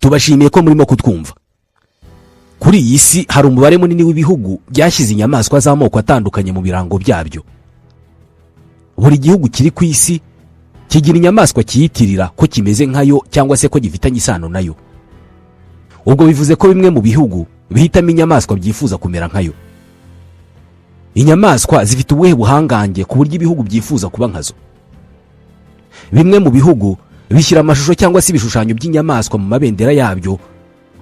Tubashimiye ko murimo kutwumva. Kuri iyi si hari umubare munini w'ibihugu byashyize inyamaswa z'amoko atandukanye mu birango byabyo. Buri gihugu kiri ku isi kigira inyamaswa cyiyitirira ko kimeze nkayo cyangwa se ko gifitanye isano nayo. Ubwo bivuze ko bimwe mu bihugu bihitamo inyamaswa byifuza kumera nkayo. Inyamaswa zifite ubuhe buhangange ku buryo ibihugu byifuza kuba nkazo? Bimwe mu bihugu bishyira amashusho cyangwa se ibishushanyo by'inyamaswa mu mabendera yabyo,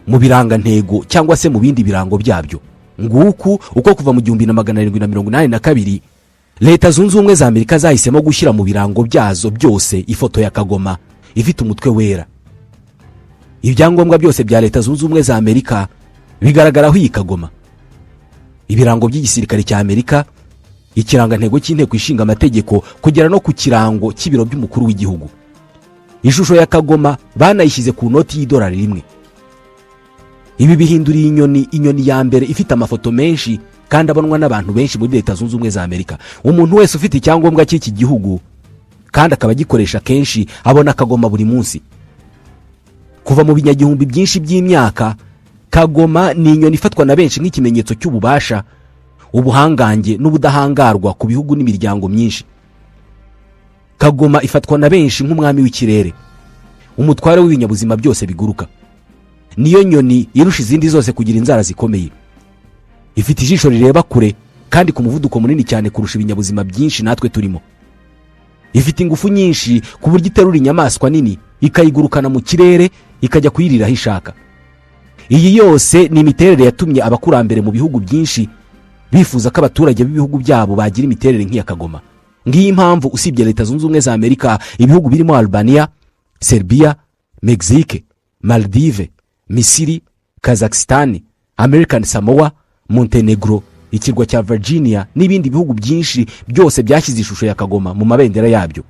mu birangantego cyangwa se mu bindi birango byabyo. Nguku uko kuva mu 1782 Leta Zunze Ubumwe za Amerika zahisemo gushyira mu birango byazo byose ifoto ya kagoma ifite umutwe wera. Ibyangombwa byose bya Leta Zunze Ubumwe za Amerika bigaragaraho iyi kagoma: ibirango by'igisirikare cya Amerika, ikirangantego cy'Inteko Ishinga Amategeko, kugera no ku kirango cy'ibiro by'umukuru w'igihugu. Ishusho ya kagoma banayishyize ku noti y'idolari 1. Ibi bihindura iyi nyoni inyoni ya mbere ifite amafoto menshi kandi abonwa n'abantu benshi muri Leta Zunze Ubumwe za Amerika. Umuntu wese ufite icyangombwa cy'iki gihugu kandi akaba agikoresha kenshi abona kagoma buri munsi. Kuva mu binyagihumbi byinshi by'imyaka, kagoma ni inyoni ifatwa na benshi nk'ikimenyetso cy'ububasha, ubuhangange n'ubudahangarwa ku bihugu n'imiryango myinshi. Kagoma ifatwa na benshi nk'umwami w'ikirere, umutware w'ibinyabuzima byose biguruka. Niyo nyoni irusha izindi zose kugira inzara zikomeye. Ifite ijisho rireba kure kandi ku muvuduko munini cyane kurusha ibinyabuzima byinshi natwe turimo. Ifite ingufu nyinshi ku buryo iterura inyamaswa nini ikayigurukana mu kirere, ikajya kuyirira aho ishaka. Iyi yose ni imiterere yatumye abakurambere mu bihugu byinshi bifuza ko abaturage b'ibihugu byabo bagira imiterere nk'iya kagoma. Ngiyi impamvu usibye Leta Zunze Ubumwe za Amerika, ibihugu birimo Albania, Serbia, Mexique, Maldive, Misiri, Kazakisitani, American Samoa, Montenegro, ikirwa cya Virginia n'ibindi bihugu byinshi byose byashyize ishusho ya kagoma mu mabendera yabyo.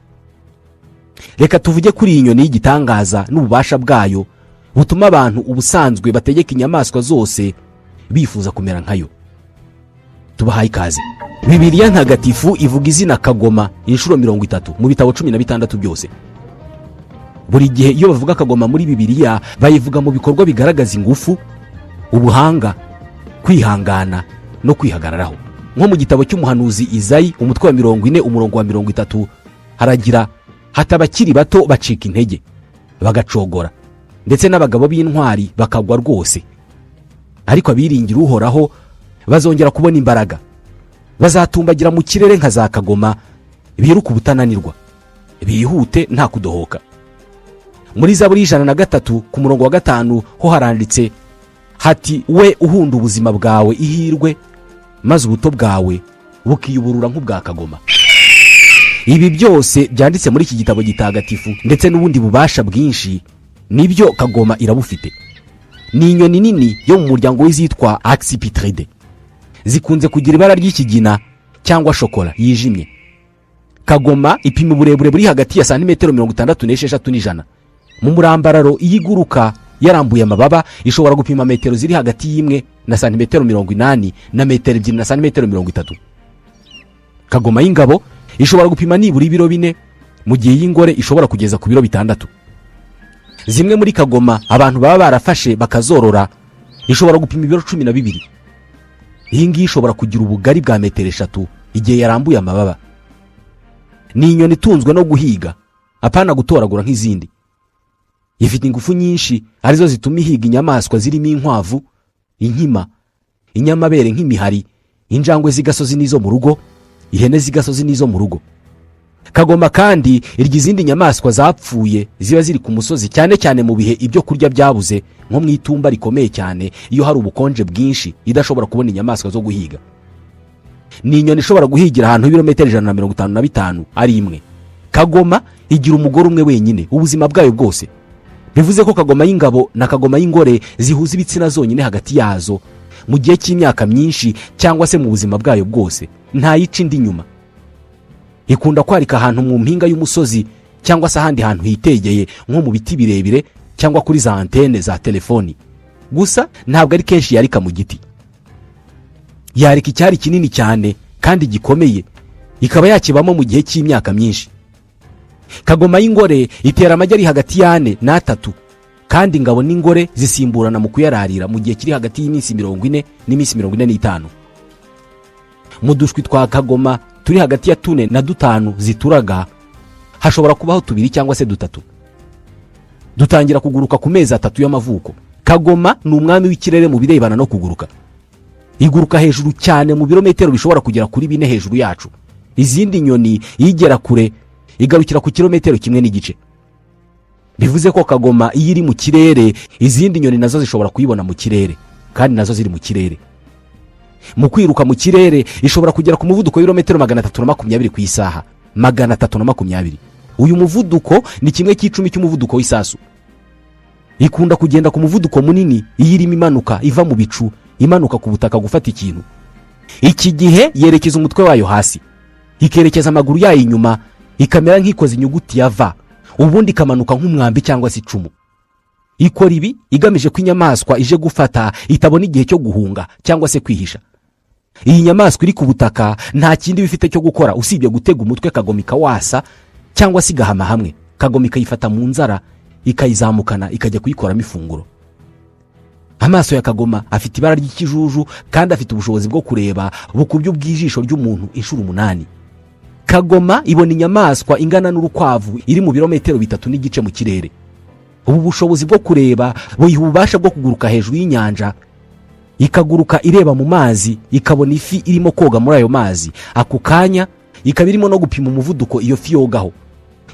Reka tuvuge kuri iyi nyoni y'igitangaza n'ububasha bwayo butuma abantu ubusanzwe bategeka inyamaswa zose bifuza kumera nkayo. Tubahaye ikaze. Bibiliya Ntagatifu ivuga izina kagoma inshuro 30 mu bitabo 16 byose. Buri gihe iyo bavuga kagoma muri Bibiliya, bayivuga mu bikorwa bigaragaza ingufu, ubuhanga, kwihangana no kwihagararaho. Nko mu gitabo cy'umuhanuzi Izayi, umutwe wa 40, umurongo wa 30, haragira hati: "Abakiri bato bacika intege bagacogora, ndetse n'abagabo b'intwari bakagwa rwose, ariko abiringira Uhoraho bazongera kubona imbaraga, bazatumbagira mu kirere nka za kagoma, biruka ubutananirwa, bihute nta kudohoka." Muri Zaburi y'103 ku murongo wa 5 ho haranditse hati: "We uhunda ubuzima bwawe ihirwe, maze ubuto bwawe bukiyuburura nk'ubwa kagoma." Ibi byose byanditse muri iki gitabo gitagatifu ndetse n'ubundi bubasha bwinshi, nibyo kagoma irabufite. Ni inyoni nini yo mu muryango w'izitwa Accipitridae. Zikunze kugira ibara ry'ikigina cyangwa shokora yijimye. Kagoma ipima uburebure buri hagati ya santimetero 66 n'100. Mu murambararo, iyo iguruka yarambuye amababa, ishobora gupima metero ziri hagati y'1 na santimetero 80 na metero 2 na santimetero 30. Kagoma y'ingabo ishobora gupima nibura ibiro 4, mu gihe iy'ingore ishobora kugeza ku biro 6. Zimwe muri kagoma abantu baba barafashe bakazorora ishobora gupima ibiro 12. Iyi ngiyi ishobora kugira ubugari bwa metero 3 igihe yarambuye amababa. Ni inyoni itunzwe no guhiga, apana gutoragura nk'izindi. Ifite ingufu nyinshi arizo zituma ihiga inyamaswa zirimo inkwavu, inkima, inyamabere nk'imihari, injangwe z'igasozi n'izo mu rugo, ihene z'igasozi n'izo mu rugo. Kagoma kandi irya izindi nyamaswa zapfuye ziba ziri ku musozi, cyane cyane mu bihe ibyo kurya byabuze, nko mu itumba rikomeye cyane, iyo hari ubukonje bwinshi idashobora kubona inyamaswa zo guhiga. Ni inyoni ishobora guhigira ahantu h'ibirometero 155 ari imwe. Kagoma igira umugore umwe wenyine ubuzima bwayo bwose. Bivuze ko kagoma y'ingabo na kagoma y'ingore zihuza ibitsina zonyine hagati yazo mu gihe cy'imyaka myinshi cyangwa se mu buzima bwayo bwose, ntayica indi nyuma. Ikunda kwarika ahantu mu mpinga y'umusozi cyangwa se ahandi hantu hitegeye, nko mu biti birebire cyangwa kuri za antene za telefoni. Gusa ntabwo ari kenshi yarika mu giti. Yarika icyari kinini cyane kandi gikomeye, ikaba yakibamo mu gihe cy'imyaka myinshi. Kagoma y'ingore itera amagi ari hagati y'4 n'atatu. Kandi ingabo n'ingore zisimburana mu kuyararira mu gihe kiri hagati y'iminsi 40 n'iminsi 45. Mu dushwi twa kagoma turi hagati ya tune na dutanu zituraga, hashobora kubaho tubiri cyangwa se dutatu. Dutangira kuguruka ku mezi 3 y'amavuko. Kagoma ni umwami w'ikirere mu birebana no kuguruka. Iguruka hejuru cyane, mu birometero bishobora kugera kuri 4 hejuru yacu. Izindi nyoni igera kure, igarukira ku kilometero 1.5. Bivuze ko kagoma iyo iri mu kirere, izindi nyoni nazo zishobora kuyibona mu kirere kandi nazo ziri mu kirere. Mu kwiruka mu kirere, ishobora kugera ku muvuduko w'ibirometero 320 ku isaha. 320! Uyu muvuduko ni 1/10 cy'umuvuduko w'isasu. Ikunda kugenda ku muvuduko munini iyo irimo imanuka iva mu bicu, imanuka ku butaka gufata ikintu. Iki gihe yerekeza umutwe wayo hasi, ikerekeza amaguru yayo inyuma, ikamera nk'ikoze inyuguti ya V, ubundi ikamanuka nk'umwambi cyangwa se icumu. Ikora ibi igamije ko inyamaswa ije gufata itabona igihe cyo guhunga cyangwa se kwihisha. Iyi nyamaswa iri ku butaka nta kindi iba ifite cyo gukora usibye gutega umutwe kagoma ikawasa, cyangwa se igahama hamwe, kagoma ikayifata mu nzara, ikayizamukana, ikajya kuyikoramo ifunguro. Amaso ya kagoma afite ibara ry'ikijuju kandi afite ubushobozi bwo kureba bukubye ubw'ijisho ry'umuntu inshuro 8. Kagoma ibona inyamaswa ingana n'urukwavu iri mu birometero 3.5 mu kirere. Ubu bushobozi bwo kureba buyiha ububasha bwo kuguruka hejuru y'inyanja, ikaguruka ireba mu mazi, ikabona ifi irimo koga muri ayo mazi ako kanya, ikaba irimo no gupima umuvuduko iyo fi yogaho.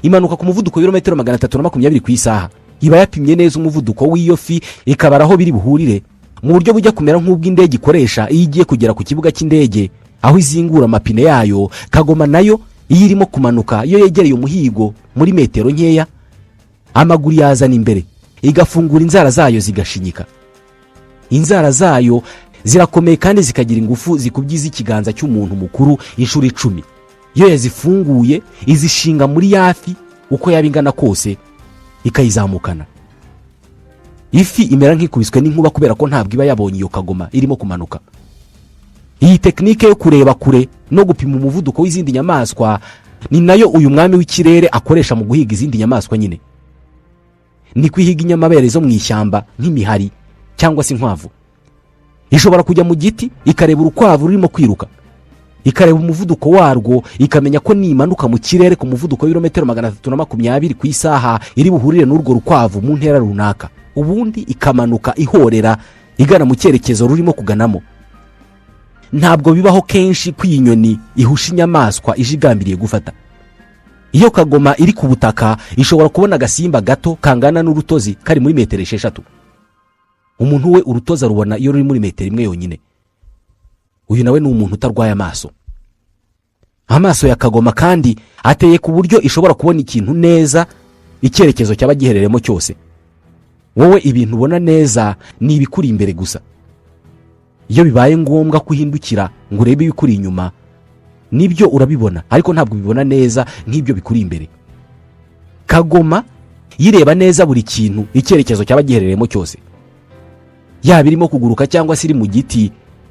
Imanuka ku muvuduko w'ibirometero 320 ku isaha. Iba yapimye neza umuvuduko w'iyo fi, ikabara aho biri buhurire mu buryo bujya kumera nk'ubw'indege ikoresha iyo igiye kugera ku kibuga cy'indege, aho izingura amapine yayo. Kagoma nayo iyo irimo kumanuka, iyo yegereye umuhigo muri metero nkeya, amaguru yazana imbere, igafungura inzara zayo zigashinyika. Inzara zayo zirakomeye kandi zikagira ingufu zikubye iz'ikiganza cy'umuntu mukuru inshuro 10. Iyo yazifunguye, izishinga muri ya fi uko yaba ingana kose, ikayizamukana. Ifi imera nk'ikubiswe n'inkuba kubera ko ntabwo iba yabonye iyo kagoma irimo kumanuka. Iyi tekinike yo kureba kure no gupima umuvuduko w'izindi nyamaswa ni nayo uyu mwami w'ikirere akoresha mu guhiga izindi nyamaswa nyine. Ni kwihiga inyamabere zo mu ishyamba nk'imihari cyangwa se inkwavu. Ishobora kujya mu giti, ikareba urukwavu rurimo kwiruka, ikareba umuvuduko warwo, ikamenya ko nimanuka mu kirere ku muvuduko w'ibirometero 320 ku isaha, iri buhurire n'urwo rukwavu mu ntera runaka, ubundi ikamanuka ihorera igana mu cyerekezo rurimo kuganamo. Ntabwo bibaho kenshi ko iyi nyoni ihusha inyamaswa ije igambiriye gufata. Iyo kagoma iri ku butaka, ishobora kubona agasimba gato kangana n'urutozi kari muri metero 6. Umuntu we urutozi arubona iyo ruri muri metero 1 yonyine. Uyu nawe ni umuntu utarwaye amaso. Amaso ya kagoma kandi ateye ku buryo ishobora kubona ikintu neza icyerekezo cyaba giherereyemo cyose. Wowe ibintu ubona neza ni ibikuri imbere gusa. Iyo bibaye ngombwa ko uhindukira ngo urebe ibikuri inyuma, nibyo urabibona, ariko ntabwo ubibona neza nk'ibyo bikuri imbere. Kagoma yireba neza buri kintu icyerekezo cyaba giherereyemo cyose. Yaba irimo kuguruka cyangwa se iri mu giti,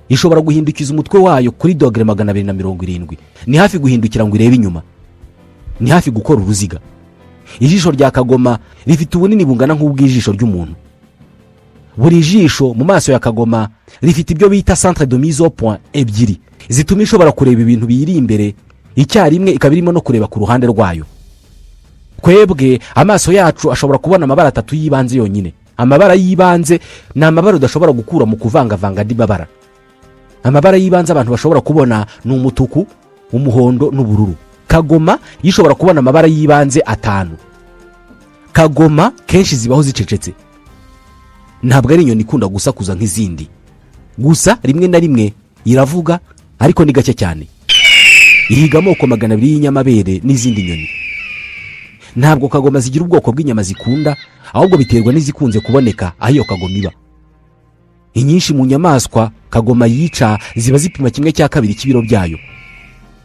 ishobora guhindukiza umutwe wayo kuri dogere 270. Ni hafi guhindukira ngo irebe inyuma, ni hafi gukora uruziga. Ijisho rya kagoma rifite ubunini bungana nk'ubw'ijisho ry'umuntu. Buri jisho mu maso ya kagoma rifite ibyo bita centre de mise au point ebyiri zituma ishobora kureba ibintu biyiri imbere icyarimwe, ikaba irimo no kureba ku ruhande rwayo. Twebwe amaso yacu ashobora kubona amabara atatu y'ibanze yonyine. Amabara y'ibanze ni amabara udashobora gukura mu kuvangavanga andi mabara. Amabara y'ibanze abantu bashobora kubona ni umutuku, umuhondo n'ubururu. Kagoma yo ishobora kubona amabara y'ibanze atanu. Kagoma kenshi zibaho zicecetse. Ntabwo ari inyoni ikunda gusakuza nk'izindi. Gusa rimwe na rimwe iravuga, ariko ni gake cyane. Ihiga amoko 200 y'inyamabere n'izindi nyoni. Ntabwo kagoma zigira ubwoko bw'inyama zikunda, ahubwo biterwa n'izikunze kuboneka aho iyo kagoma iba. Inyinshi mu nyamaswa kagoma yica ziba zipima 1/2 cy'ibiro byayo.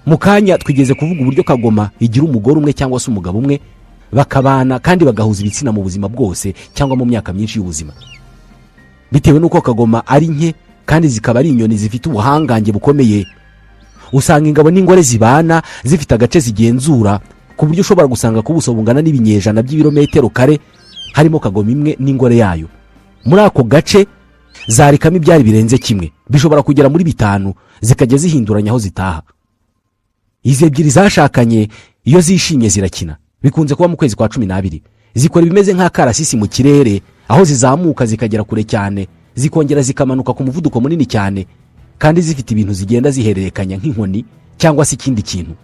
Mu kanya twigeze kuvuga uburyo kagoma igira umugore umwe cyangwa se umugabo umwe, bakabana kandi bagahuza ibitsina mu buzima bwose cyangwa mu myaka myinshi y'ubuzima. Bitewe n'uko kagoma ari nke kandi zikaba ari inyoni zifite ubuhangange bukomeye, usanga ingabo n'ingore zibana zifite agace zigenzura, ku buryo ushobora gusanga ku buso bungana n'ibinyejana by'ibirometero kare Harimo kagoma imwe n'ingore yayo. Muri ako gace zarikamo ibyari birenze kimwe, bishobora kugera muri bitanu, zikajya zihinduranya aho zitaha. Izi ebyiri zashakanye iyo zishimye zirakina. Bikunze kuba mu kwezi kwa 12. Zikora ibimeze nk'akarasisi mu kirere, aho zizamuka zikagera kure cyane, zikongera zikamanuka ku muvuduko munini cyane, kandi zifite ibintu zigenda zihererekanya nk'inkoni cyangwa se ikindi kintu.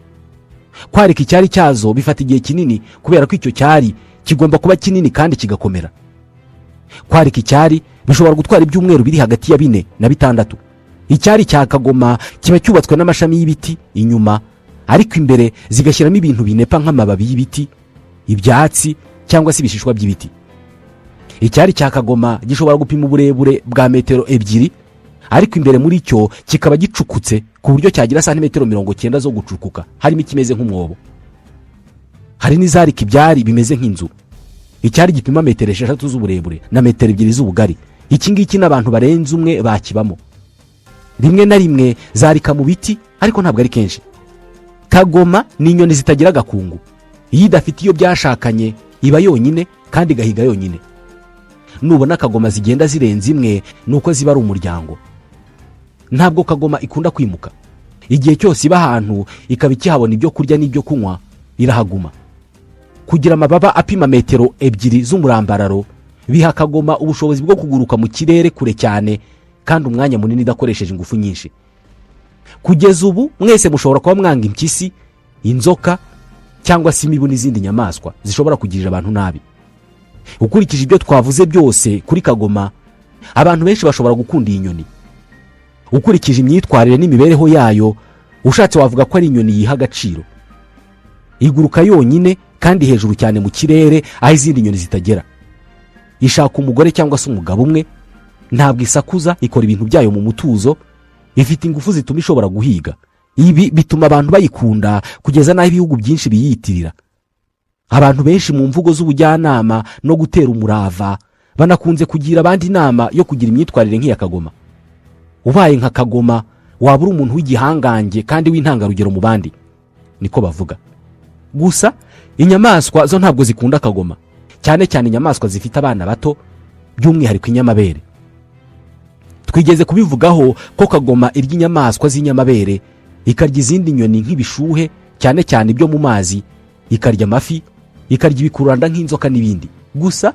Kwarika icyari cyazo bifata igihe kinini, kubera ko icyo cyari kigomba kuba kinini kandi kigakomera. Kwarika icyari bishobora gutwara ibyumweru biri hagati ya 4 na 6. Icyari cya kagoma kiba cyubatswe n'amashami y'ibiti inyuma, ariko imbere zigashyiramo ibintu binepa nk'amababi y'ibiti, ibyatsi cyangwa se ibishishwa by'ibiti. Icyari cya kagoma gishobora gupima uburebure bwa metero 2, ariko imbere muri cyo kikaba gicukutse ku buryo cyagira santimetero 90 zo gucukuka, harimo ikimeze nk'umwobo. Hari n'izarika ibyari bimeze nk'inzu, icyari gipima metero 6 z'uburebure na metero 2 z'ubugari. Iki ngiki n'abantu barenze umwe bakibamo. Rimwe na rimwe zarika mu biti, ariko ntabwo ari kenshi. Kagoma ni inyoni zitagira agakungu. Iyo idafite iyo byashakanye iba yonyine kandi igahiga yonyine. Nubona kagoma zigenda zirenze imwe, ni uko ziba ari umuryango. Ntabwo kagoma ikunda kwimuka. Igihe cyose iba ahantu ikaba ikihabona ibyo kurya n'ibyo kunywa, irahaguma. Kugira amababa apima metero 2 z'umurambararo biha kagoma ubushobozi bwo kuguruka mu kirere kure cyane kandi umwanya munini idakoresheje ingufu nyinshi. Kugeza ubu mwese mushobora kuba mwanga impyisi, inzoka cyangwa se imibu n'izindi nyamaswa zishobora kugirira abantu nabi. Ukurikije ibyo twavuze byose kuri kagoma, abantu benshi bashobora gukunda iyi nyoni. Ukurikije imyitwarire n'imibereho yayo, ushatse wavuga ko ari inyoni yiha agaciro. Iguruka yonyine kandi hejuru cyane mu kirere, aho izindi nyoni zitagera. Ishaka umugore cyangwa se umugabo umwe. Ntabwo isakuza, ikora ibintu byayo mu mutuzo. Ifite ingufu zituma ishobora guhiga. Ibi bituma abantu bayikunda kugeza n'aho ibihugu byinshi biyitirira. Abantu benshi mu mvugo z'ubujyanama no gutera umurava banakunze kugira abandi inama yo kugira imyitwarire nk'iya kagoma. Ubaye nka kagoma waba uri umuntu w'igihangange kandi w'intangarugero mu bandi, niko bavuga. Gusa inyamaswa zo ntabwo zikunda kagoma, cyane cyane inyamaswa zifite abana bato, by'umwihariko inyamabere. Twigeze kubivugaho ko kagoma irya inyamaswa z'inyamabere, ikarya izindi nyoni nk'ibishuhe, cyane cyane ibyo mu mazi, ikarya amafi, ikarya ibikururanda nk'inzoka n'ibindi. Gusa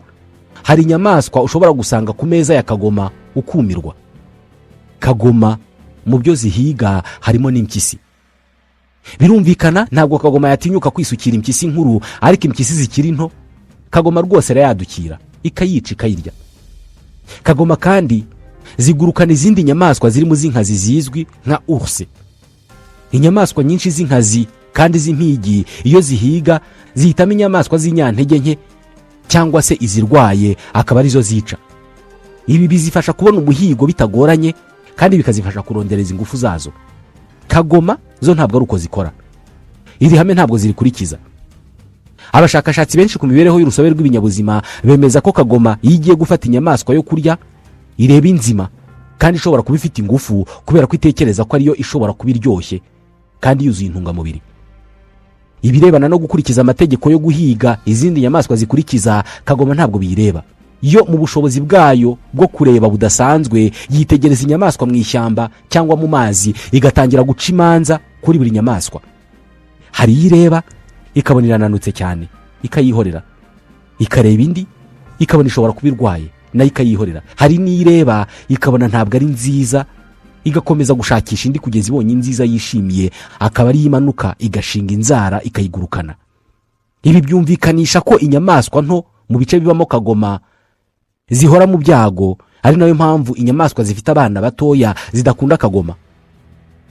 hari inyamaswa ushobora gusanga ku meza ya kagoma ukumirwa. Kagoma mu byo zihiga harimo n'impyisi. Birumvikana, ntabwo kagoma yatinyuka kwisukira impyisi nkuru, ariko impyisi zikiri nto kagoma rwose irayadukira, ikayica, ikayirya. Kagoma kandi zigurukana izindi nyamaswa zirimo z'inkazi zizwi nka ours. Inyamaswa nyinshi z'inkazi kandi z'impigi, iyo zihiga zihitamo inyamaswa z'inyantege nke cyangwa se izirwaye, akaba arizo zica. Ibi bizifasha kubona umuhigo bitagoranye kandi bikazifasha kurondereza ingufu zazo. Kagoma zo ntabwo ari uko zikora. Iri hame ntabwo zirikurikiza. Abashakashatsi benshi ku mibereho y'urusobe rw'ibinyabuzima bemeza ko kagoma iyo igiye gufata inyamaswa yo kurya ireba inzima kandi ishobora kuba ifite ingufu, kubera ko itekereza ko ariyo ishobora kuba iryoshye kandi yuzuye intungamubiri. Ibirebana no gukurikiza amategeko yo guhiga izindi nyamaswa zikurikiza, kagoma ntabwo biyireba. Yo mu bushobozi bwayo bwo kureba budasanzwe, yitegereza inyamaswa mu ishyamba cyangwa mu mazi, igatangira guca imanza kuri buri nyamaswa. Hari iyo ireba ikabona irananutse cyane, ikayihorera. Ikareba indi ikabona ishobora kuba irwaye, nayo ikayihorera. Hari n'iyo ireba ikabona ntabwo ari nziza, igakomeza gushakisha indi kugeza ibonye inziza yishimiye, akaba ariyo imanuka igashinga inzara ikayigurukana. Ibi byumvikanisha ko inyamaswa nto mu bice bibamo kagoma zihora mu byago, ari nayo mpamvu inyamaswa zifite abana batoya zidakunda kagoma.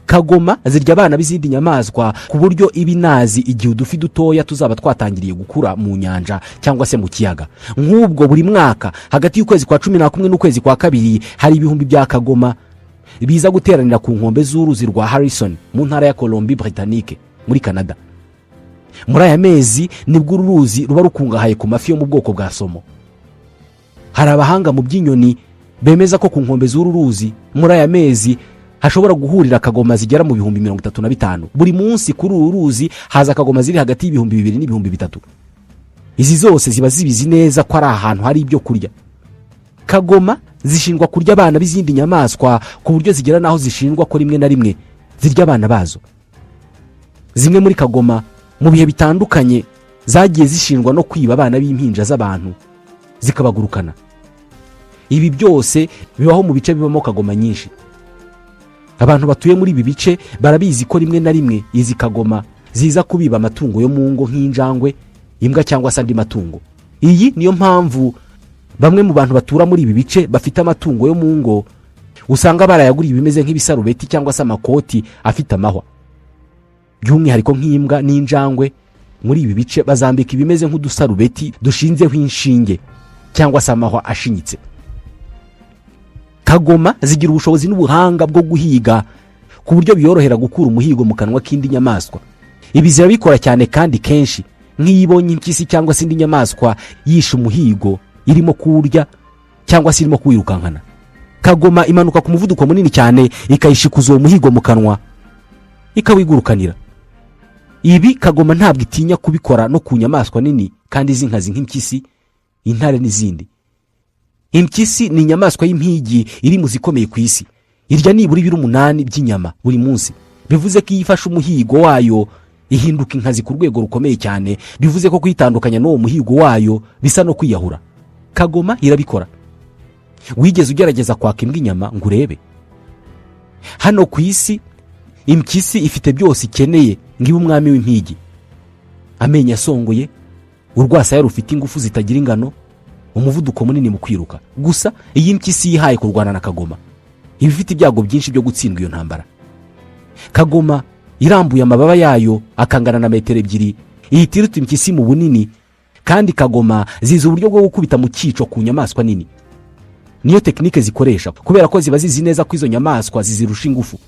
Kagoma zirya abana b'izindi nyamaswa, ku buryo iba inazi igihe udufi dutoya tuzaba twatangiriye gukura mu nyanja cyangwa se mu kiyaga. Nk'ubwo buri mwaka hagati y'ukwezi kwa 11 n'ukwezi kwa kabiri hari ibihumbi bya kagoma biza guteranira ku nkombe z'uruzi rwa Harrison mu ntara ya Colombie Britannique muri Canada. Muri aya mezi nibwo uru ruzi ruba rukungahaye ku mafi yo mu bwoko bwa saumon. Hari abahanga mu by'inyoni bemeza ko ku nkombe z'uru ruzi muri aya mezi hashobora guhurira kagoma zigera mu 35,000. Buri munsi kuri uru ruzi haza kagoma ziri hagati y'2000 n'ibihumbi 3. Izi zose ziba zibizi neza ko ari ahantu hari ibyo kurya. Kagoma zishinjwa kurya abana b'izindi nyamaswa, ku buryo zigera n'aho zishinjwa ko rimwe na rimwe zirya abana bazo. Zimwe muri kagoma mu bihe bitandukanye zagiye zishinjwa no kwiba abana b'impinja z'abantu zikabagurukana. Ibi byose bibaho mu bice bibamo kagoma nyinshi. Abantu batuye muri ibi bice barabizi ko rimwe na rimwe izi kagoma ziza kubiba amatungo yo mu ngo nk'injangwe, imbwa cyangwa se andi matungo. Iyi niyo mpamvu bamwe mu bantu batura muri ibi bice bafite amatungo yo mu ngo usanga barayaguriye ibimeze nk'ibisarubeti cyangwa se amakoti afite amahwa. By'umwihariko nk'imbwa n'injangwe, muri ibi bice bazambika ibimeze nk'udusarubeti dushinzeho inshinge cyangwa se amahwa ashinyitse. Kagoma zigira ubushobozi n'ubuhanga bwo guhiga, ku buryo biyorohera gukura umuhigo mu kanwa k'indi nyamaswa. Ibi zirabikora cyane kandi kenshi, nk'iyo ibonye impyisi cyangwa se indi nyamaswa yishe umuhigo irimo kuwurya cyangwa se irimo kuwirukankana, kagoma imanuka ku muvuduko munini cyane, ikayishikuza uwo muhigo mu kanwa, ikawigurukanira. Ibi kagoma ntabwo itinya kubikora no ku nyamaswa nini kandi z'inkazi nk'impyisi, intare n'izindi. Impyisi ni inyamaswa y'impigi iri mu zikomeye ku isi. Irya nibura ibiro 8 by'inyama buri munsi. Bivuze ko iyo ifashe umuhigo wayo ihinduka inkazi ku rwego rukomeye cyane. Bivuze ko kuyitandukanya n'uwo muhigo wayo bisa no kwiyahura. Kagoma irabikora. Wigeze ugerageza kwaka imbwa inyama ngo urebe? Hano ku isi impyisi ifite byose ikeneye ngo ibe umwami w'impigi: amenyo asongoye, urwasaya rufite ingufu zitagira ingano, umuvuduko munini mu kwiruka. Gusa iyo impyisi yihaye kurwana na kagoma, iba ifite ibyago byinshi byo gutsindwa iyo ntambara. Kagoma irambuye amababa yayo akangana na metero 2, ihita iruta impyisi mu bunini. Kandi kagoma zizi uburyo bwo gukubita mu cyico ku nyamaswa nini. Niyo technique zikoresha, kubera ko ziba zizi neza ko izo nyamaswa zizirusha ingufu.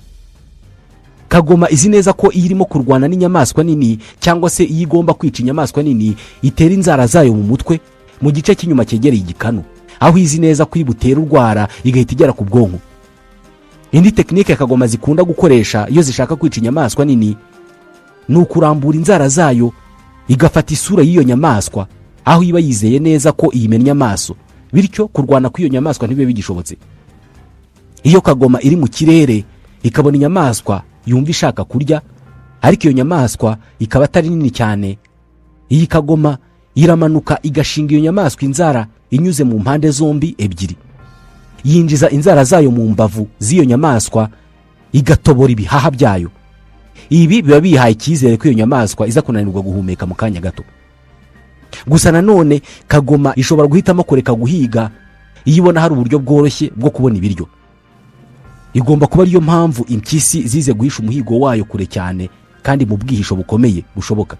Kagoma izi neza ko iyo irimo kurwana n'inyamaswa nini cyangwa se iyo igomba kwica inyamaswa nini, itera inzara zayo mu mutwe, mu gice cy'inyuma cyegereye igikanu, aho izi neza ko ibutera urwara igahita igera ku bwonko. Indi technique kagoma zikunda gukoresha iyo zishaka kwica inyamaswa nini ni ukurambura inzara zayo igafata isura y'iyo nyamaswa, aho iba yizeye neza ko iyimennye amaso, bityo kurwana kw'iyo nyamaswa ntibibe bigishobotse. Iyo kagoma iri mu kirere ikabona inyamaswa yumva ishaka kurya, ariko iyo nyamaswa ikaba atari nini cyane, iyi kagoma iramanuka igashinga iyo nyamaswa inzara inyuze mu mpande zombi ebyiri. Yinjiza inzara zayo mu mbavu z'iyo nyamaswa, igatobora ibihaha byayo. Ibi biba bihaye icyizere ko iyo nyamaswa iza kunanirwa guhumeka mu kanya gato. Gusa nanone kagoma ishobora guhitamo kureka guhiga iyo ibona hari uburyo bworoshye bwo kubona ibiryo. Igomba kuba ariyo mpamvu impyisi zize guhisha umuhigo wayo kure cyane kandi mu bwihisho bukomeye bushoboka.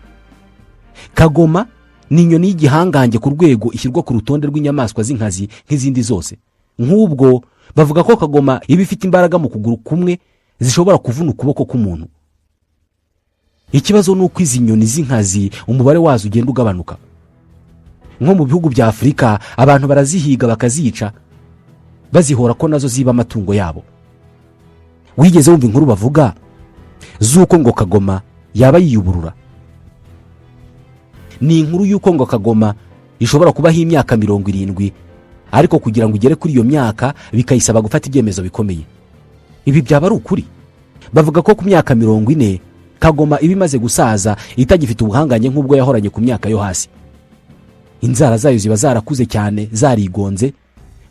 Kagoma ni inyoni y'igihangange ku rwego ishyirwa ku rutonde rw'inyamaswa z'inkazi nk'izindi zose. Nk'ubwo bavuga ko kagoma iba ifite imbaraga mu kuguru kumwe zishobora kuvuna ukuboko k'umuntu. Ikibazo ni uko izi nyoni z'inkazi umubare wazo ugenda ugabanuka. Nko mu bihugu bya Afurika abantu barazihiga bakazica, bazihora ko nazo ziba amatungo yabo. Wigeze wumva inkuru bavuga z'uko ngo kagoma yaba yiyuburura? Ni inkuru y'uko ngo kagoma ishobora kubaho imyaka 70, ariko kugira ngo igere kuri iyo myaka bikayisaba gufata ibyemezo bikomeye. Ibi byaba ari ukuri? Bavuga ko ku myaka 40 kagoma iba imaze gusaza, itagifite ubuhangange nk'ubwo yahoranye ku myaka yo hasi. Inzara zayo ziba zarakuze cyane, zarigonze.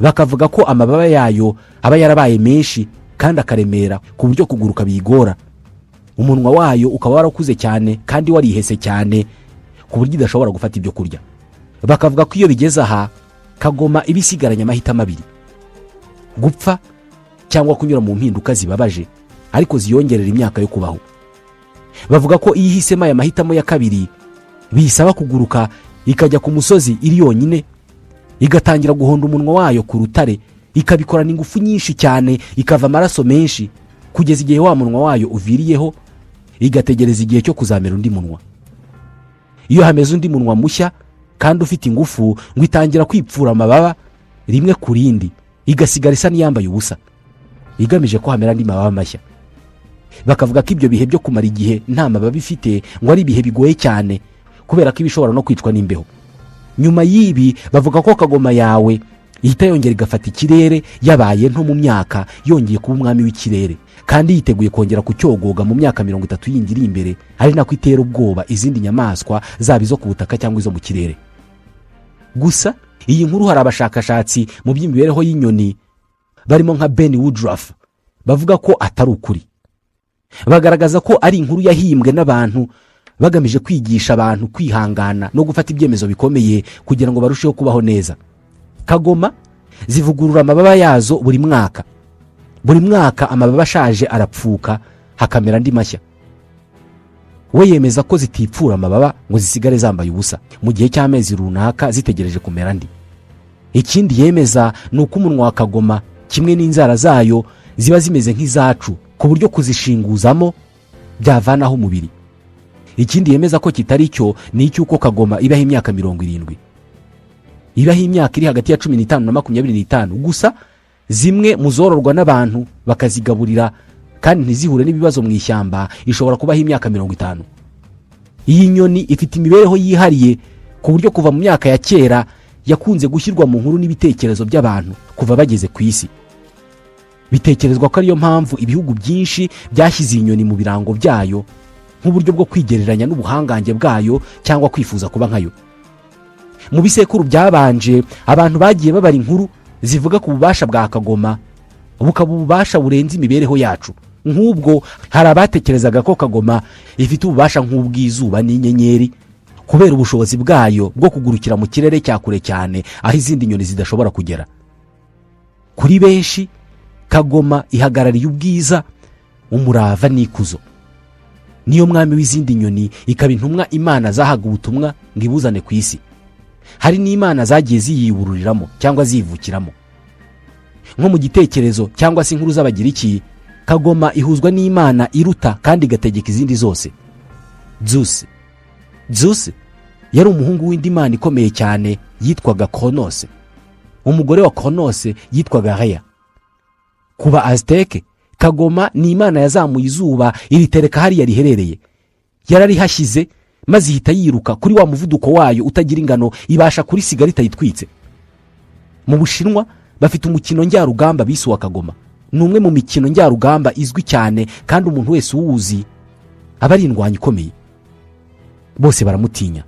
Bakavuga ko amababa yayo aba yarabaye menshi kandi akaremera, ku buryo kuguruka biyigora. Umunwa wayo ukaba warakuze cyane kandi warihese cyane, ku buryo idashobora gufata ibyo kurya. Bakavuga ko iyo bigeze aha kagoma iba isigaranye amahitamo abiri: gupfa cyangwa kunyura mu mpinduka zibabaje ariko ziyongerera imyaka yo kubaho. Bavuga ko iyo ihisemo aya mahitamo ya kabiri, biyisaba kuguruka ikajya ku musozi iri yonyine, igatangira guhonda umunwa wayo ku rutare, ikabikorana ingufu nyinshi cyane, ikava amaraso menshi kugeza igihe wa munwa wayo uviriyeho, igategereza igihe cyo kuzamera undi munwa. Iyo hameze undi munwa mushya kandi ufite ingufu, ngo itangira kwipfura amababa rimwe ku rindi, igasigara isa n'iyambaye ubusa, igamije ko hamera andi mababa mashya. Bakavuga ko ibyo bihe byo kumara igihe nta mababa ifite ngo ari ibihe bigoye cyane, kubera ko iba ishobora no kwicwa n'imbeho. Nyuma y'ibi, bavuga ko kagoma yawe ihita yongera igafata ikirere yabaye nto mu myaka, yongeye kuba umwami w'ikirere kandi yiteguye kongera kucyogoga mu myaka 30 yindi iri imbere, ari nako itera ubwoba izindi nyamaswa, zaba izo ku butaka cyangwa izo mu kirere. Gusa iyi nkuru, hari abashakashatsi mu by'imibereho y'inyoni barimo nka Ben Woodruff bavuga ko atari ukuri. Bagaragaza ko ari inkuru yahimbwe n'abantu bagamije kwigisha abantu kwihangana no gufata ibyemezo bikomeye kugira ngo barusheho kubaho neza. Kagoma zivugurura amababa yazo buri mwaka. Buri mwaka amababa ashaje arapfuka, hakamera andi mashya. We yemeza ko zitipfura amababa ngo zisigare zambaye ubusa mu gihe cy'amezi runaka zitegereje kumera andi. Ikindi yemeza ni uko umunwa wa kagoma kimwe n'inzara zayo ziba zimeze nk'izacu, ku buryo kuzishinguzamo byavanaho umubiri. Ikindi yemeza ko kitari cyo ni icy'uko kagoma ibaho imyaka 70. Ibaho imyaka iri hagati ya 15 na 25. Gusa zimwe mu zororwa n'abantu bakazigaburira kandi ntizihure n'ibibazo mu ishyamba, ishobora kubaho imyaka 50. Iyi nyoni ifite imibereho yihariye, ku buryo kuva mu myaka ya kera yakunze gushyirwa mu nkuru n'ibitekerezo by'abantu kuva bageze ku isi. Bitekerezwa ko ariyo mpamvu ibihugu byinshi byashyize iyi nyoni mu birango byayo, nk'uburyo bwo kwigereranya n'ubuhangange bwayo cyangwa kwifuza kuba nkayo. Mu bisekuru byabanje, abantu bagiye babara inkuru zivuga ku bubasha bwa kagoma, bukaba ububasha burenze imibereho yacu. Nk'ubwo hari abatekerezaga ko kagoma ifite ububasha nk'ubw'izuba n'inyenyeri, kubera ubushobozi bwayo bwo kugurukira mu kirere cya kure cyane, aho izindi nyoni zidashobora kugera. Kuri benshi, kagoma ihagarariye ubwiza, umurava n'ikuzo. Niyo mwami w'izindi nyoni, ikaba intumwa imana zahaga ubutumwa ngo ibuzane ku isi. Hari n'imana zagiye ziyibururiramo cyangwa ziyivukiramo. Nko mu gitekerezo cyangwa se inkuru z'Abagiriki, kagoma ihuzwa n'imana iruta kandi igategeka izindi zose, Zeus. Zeus yari umuhungu w'indi mana ikomeye cyane yitwaga Koronose. Umugore wa Koronose yitwaga Reya. Kuba Aziteke, kagoma ni imana yazamuye izuba iritereka hariya riherereye. Yararihashyize maze ihita yiruka kuri wa muvuduko wayo utagira ingano, ibasha kurisiga ritayitwitse. Mu Bushinwa bafite umukino njyarugamba bise uwa kagoma. Ni umwe mu mikino njyarugamba izwi cyane, kandi umuntu wese uwuzi aba ari indwanyi ikomeye, bose baramutinya.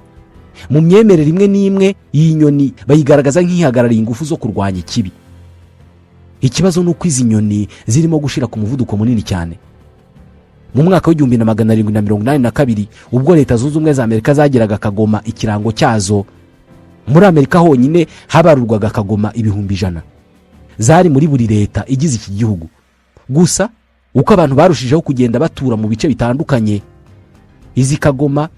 Mu myemerere imwe n'imwe, iyi nyoni bayigaragaza nk'ihagarariye ingufu zo kurwanya ikibi. Ikibazo ni uko izi nyoni zirimo gushira ku muvuduko munini cyane. Mu mwaka w'1782, ubwo Leta Zunze Ubumwe za Amerika zagiraga kagoma ikirango cyazo, muri Amerika honyine habarurwaga kagoma 100,000. Zari muri buri leta igize iki gihugu. Gusa uko abantu barushijeho kugenda batura mu bice bitandukanye, izi kagoma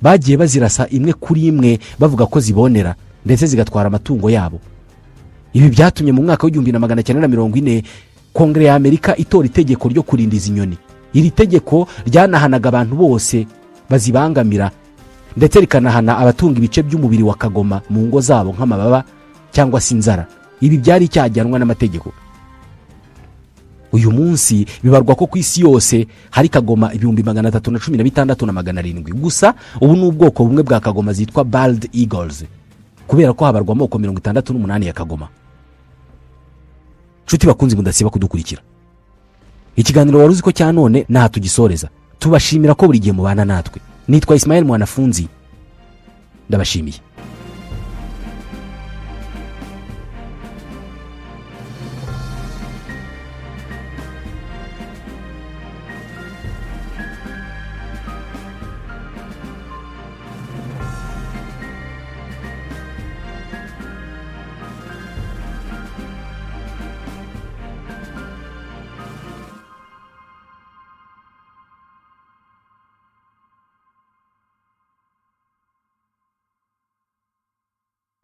bagiye bazirasa imwe kuri imwe, bavuga ko zibonera ndetse zigatwara amatungo yabo. Ibi byatumye mu mwaka w'1940 Kongere ya Amerika itora itegeko ryo kurinda izi nyoni. Iri tegeko ryanahanaga abantu bose bazibangamira, ndetse rikanahana abatunga ibice by'umubiri wa kagoma mu ngo zabo nk'amababa cyangwa se inzara. Ibi byari icyaha gihanwa n'amategeko. Uyu munsi bibarwa ko ku isi yose hari kagoma 316,700. Gusa ubu ni ubwoko bumwe bwa kagoma zitwa bald eagles, kubera ko habarwa amoko 68 ya kagoma. Nshuti bakunzi mudasiba kudukurikira, ikiganiro Wari Uzi Ko cya none ntaha tugisoreza. Tubashimira ko buri gihe mubana natwe. Nitwa Ismael Mwanafunzi, ndabashimiye.